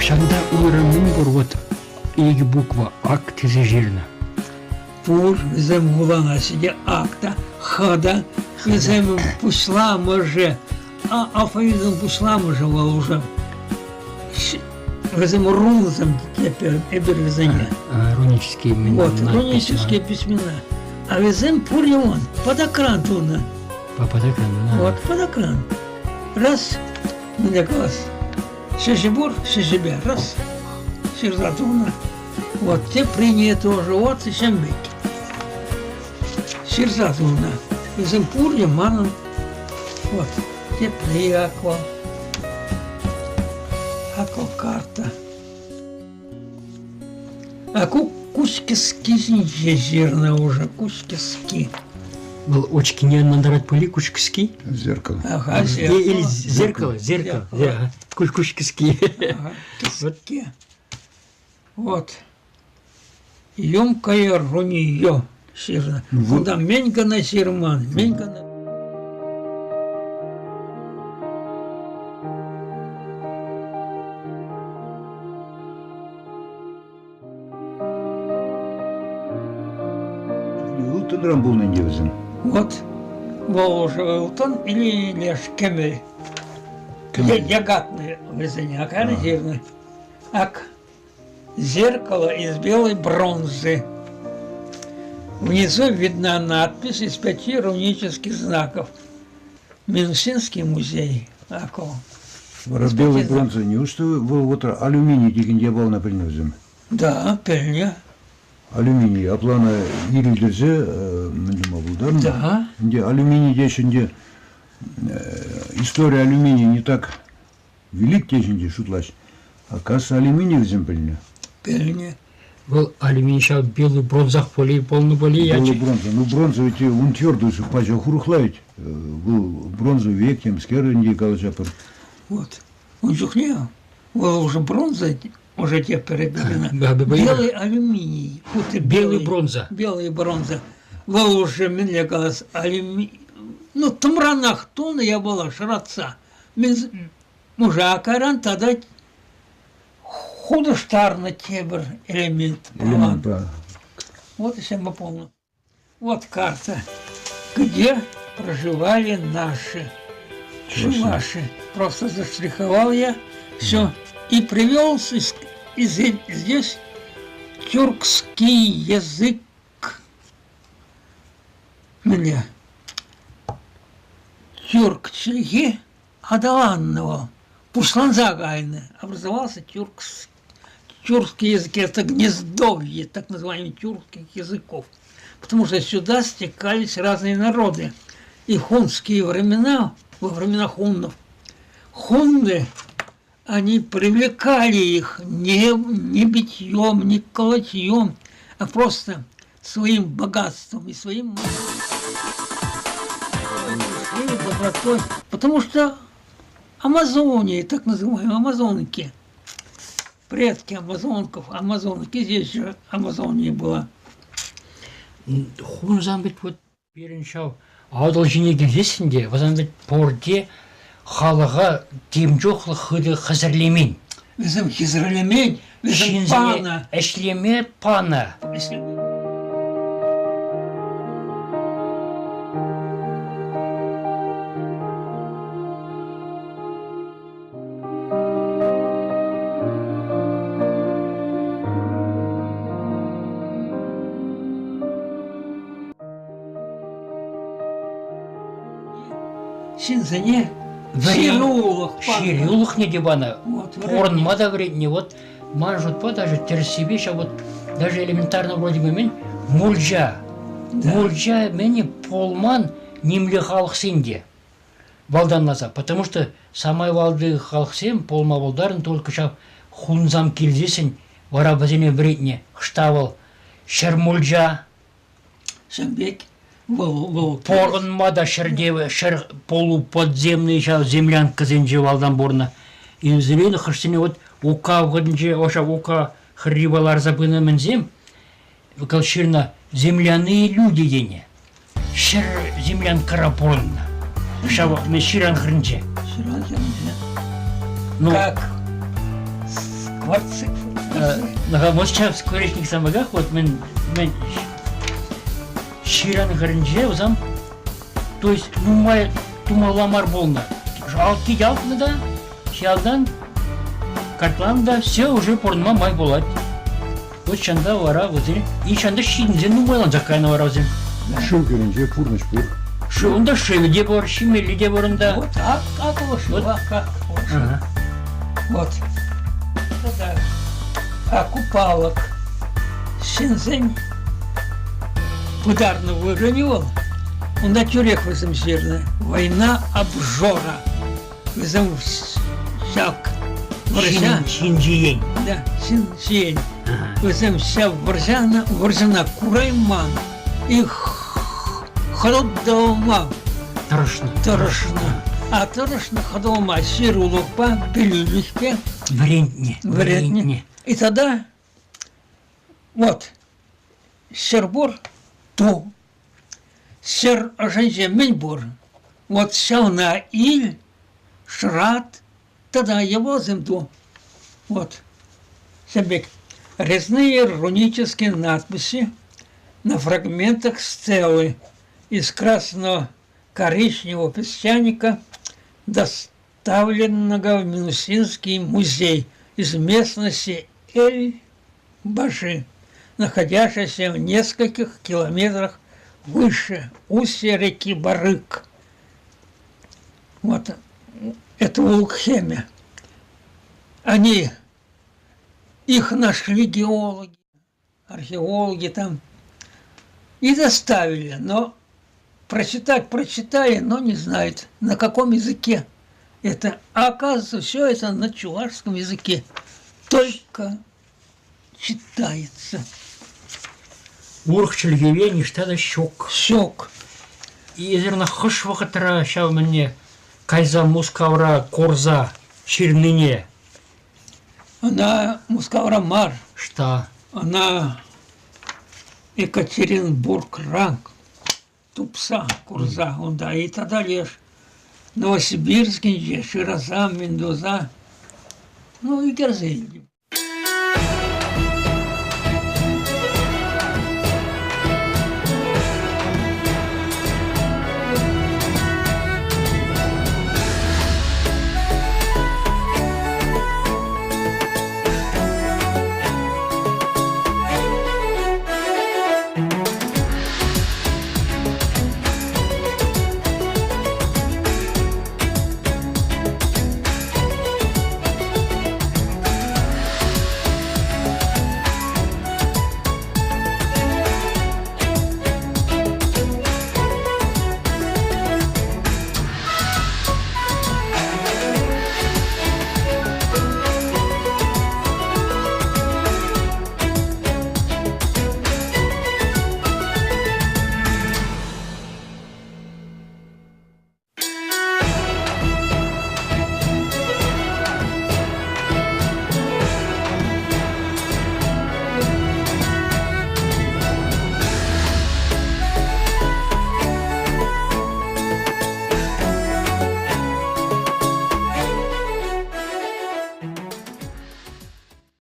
Ҫавӑнта уйрӑм мӗн пур вот икӗ буква ак тесе ҫырнӑ. Пур, вӗсем вуланаҫҫӗ те ак та, х та, вӗсем пуҫламӑшӗ, алфавитӑн пуҫламӑшӗ вӑл уже. Вӗсем рунсем теперь эпир вӗсене. Рунические Вот, рунические письмена. А вӗсем пурте он под экран тунӑ. Под экран, да. Вот, под экран. Раз, мӗнле калас, ҫӗҫӗ пур, ҫӗҫӗпе раз, ҫырса тунӑ. Вот, теприне тоже, вот, ҫем пек. Ҫырса тунӑ. Вӗсем пурте манӑн, вот, тепри аква, аквакарта. А ку куҫкӗски ҫинче ҫырнӑ уже, куҫкӗски. Вӑл очкине ӑнлантарать пуль куҫкӗски? Зеркало. Ага, зеркало. Или зеркало, зеркало. Куҫ куҫкӗски. Ага, кӗске. Вот. Емкое рунье ҫырнӑ. Кунта мӗн кӑна ҫырман, мӗн кӑна. Ылтӑнран пулнӑ ӗнтӗ вӗсем. Вот вӑл уже ылтӑн или леш кӗмӗл. Кӗмӗл. Ягатный вӗсене акарӗ ҫырнӑ. Ак зеркало из белой бронзы. Внизу видна надпись из пяти рунических знаков. Минусинский музей. Ако. Вара белой бронзы неужто вӑл вот алюминий текен япалана пӗлнӗ вӗсем? Да, пӗлнӗ. Алюминий, аплана ирӗлтерсе мӗн тума пултарнӑ? Да. Ӗнтӗ алюминий теҫ ӗнтӗ история алюминия не так велик теҫ ӗнтӗ шутлаҫ. А касса алюминий вӗсем пӗлнӗ. Пӗлнӗ. Вӑл алюминий ҫав белый бронзах поли полнӑ поли ячӗ. Белый бронза. Ну бронза ведь он твердый пача хурӑхла ведь. Вӑл бронза век темскер ӗнтӗ калаҫатпӑр. Вот. Ун чухне вӑл уже бронза уже теперь белый алюминий. Белый бронза. Белый бронза. Вӑл уже мӗнле калас алюминий. Ну, тӑмранах тунӑ япала шӑратса. Мужа кайран тата хутӑштарнӑ тепӗр элемент. Элемент, да. Вот и всем полно. Вот карта, где проживали наши чуваши. Просто заштриховал я все и привел из, из, здесь тюркский язык мне. Тюрк чӗлхи аталаннӑ вӑл, пуҫланса кайнӑ. Образовался тюркс, тюркский язык, это гнездовье так называемых тюркских языков. Потому что сюда стекались разные народы. И хунские времена, во времена хуннов, хунны, они привлекали их не, не битьем, не колотьем, а просто своим богатством и своим добротой. Потому что Амазонии, так называемые амазонки, предки амазонков, амазонки, здесь же Амазония была. Хунсан ведь вот пирӗн ҫав Атӑл ҫине килсессӗн те вӗсем вӗт пурте халӑха тем чухлӗ хытӑ хӗсӗрлемен. Вӗсем хӗсӗрлемен, вӗсем панӑ. Ӗҫлеме панӑ. Ҫынсене ҫырулӑх панӑ. Ҫырулӑхне те панӑ. Пурӑнма та вӗрентнӗ. Вот ман шутпа даже тӗрӗссипе ҫав вот даже элементарно вроде бы мӗн мульча. Мульча мӗне полман нимле халӑхсен те. Валтанласа. Потому что самай валти халӑхсем полма пултарнӑ только ҫав хунсам килсессӗн вара вӗсене вӗрентнӗ. Хӑшта вӑл ҫӗр мульча, Ҫав пек вӑл вӑл Пурӑнма та ҫӗрте ҫӗр полуподземный ҫав землянкӑсенче валтан пурӑннӑ. Инзелин хӑшсене вот Ука вӑхӑтӗнче ӑша Ука хӗррипе ларса пынӑ мӗнсем вӑл ҫырнӑ земляные люди тенӗ. Ҫӗр землянкӑра пурӑннӑ. Ҫав ҫыран хӗрринче. Ҫыран хӗрринче. Ну, Как? Кварци. Мускав скворечник самогах вот мен мен ҫыран хӗрӗнче вӗсем то есть нумай тумалла мар пулнӑ. Алки ялтнӑ та, ҫалтан картлан та все уже пурӑнма май пулать. Вот ҫанта вара вӗсем и ҫанта ҫынсем нумайлансах кайнӑ вара вӗсем. Шыв хӗрринче пурнӑҫ пур. Шыв унта шывӗ те пур, ҫимелли те пур унта. Вот ак, ак вот, ак, ак, вот. Вот. Да. А купалӑк ҫынсен пытарнӑ вырӑнӗ вӑл. Унта тӳрех вӗсем ҫырнӑ. Война обжора. Вӗсем ҫак вӑрҫа... Ҫын ҫиен. Да, ҫын ҫиен. Вӗсем ҫав вӑрҫана, вӑрҫӑна курайман. И хӑтӑлма тӑрӑшнӑ. Тӑрӑшнӑ. А тӑрӑшнӑ хӑтӑлма ҫырулӑхпа, пӗлӳлӗхпе. Вӗрентнӗ. Вӗрентнӗ. И тогда вот Ҫӗрпур ту. Ҫӗр ӑшӗнче мӗн пур? Вот ҫавна ил, шӑрат тата йӑвасем ту. Вот. Ҫавӑн пек резные рунические надписи на фрагментах стелы из красно-коричневого песчаника, доставленного в Минусинский музей из местности Эль-Баши, находящейся в нескольких километрах выше устья реки Барык. Вот это в Улкхеме. Они, их нашли геологи, археологи там и доставили, но прочитать прочитали, но не знают, на каком языке это. А оказывается, все это на чувашском языке. Только читается. Урӑх чӗлхепе ниҫта та ҫук. Ҫук. Эсир ӑна хӑш вӑхӑтра ҫав мӗнне кайса Мускавра курса ҫырнине? Ӑна Мускавра мар. Что? Ӑна Екатеринбургра тупса курса унта и тата леш Новосибирскинче шыраса мӗн туса ну ӳкерсе илтӗм.